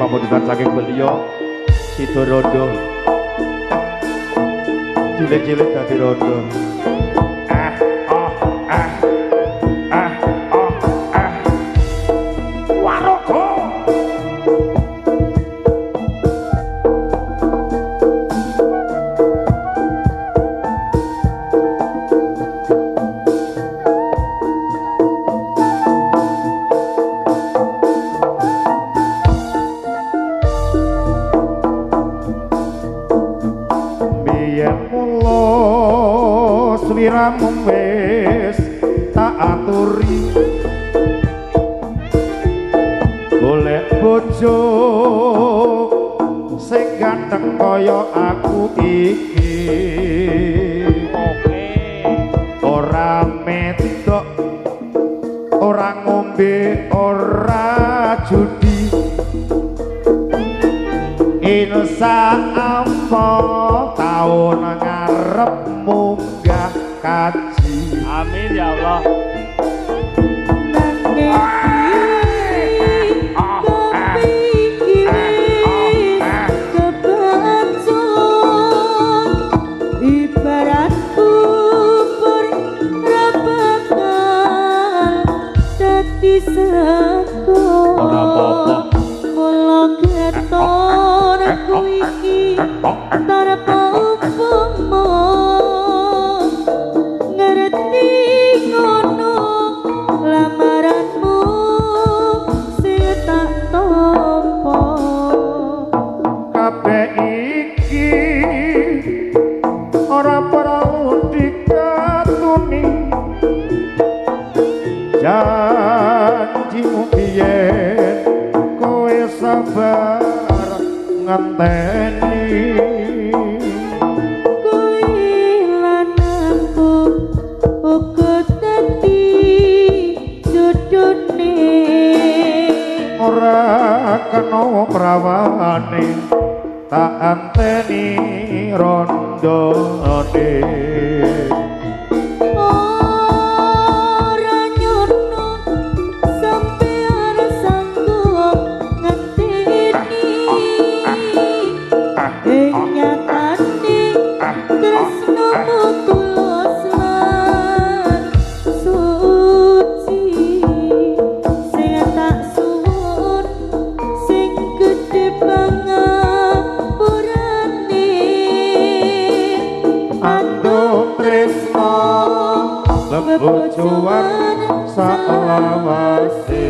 Pamundutan saking beliau Sido Rondo. Cilik-cilik dadi rondo. Ah oh ah ah oh ah. Waroko. Sliramu wis tak aturi golek bojo sing ganteng kaya aku iki. Oke. Ora medok, ora ngombe, ora judi. Insya Allah taun ngarep munggah kaji. Amin ya Allah. Ibarat bubur ra bakal dadi sego. Ora apa-apa. Mula keton aku iki tanpa upama ngerti ngono lamaranmu sing tak tampa. Kabeh iki ora perlu dikatuni, janjimu biyen kowe sabar ngenteni. Kuwi lanangku uga dadi jodone. Ora kena prawane tak anteni rondone. Ora nyono sampeyan sanggup ngenteni. Ing nyatane tresnomu tulus lan suci. Sing tak suwun sing gedhe pangapurane. Anduk tresno lebojoan saklawase.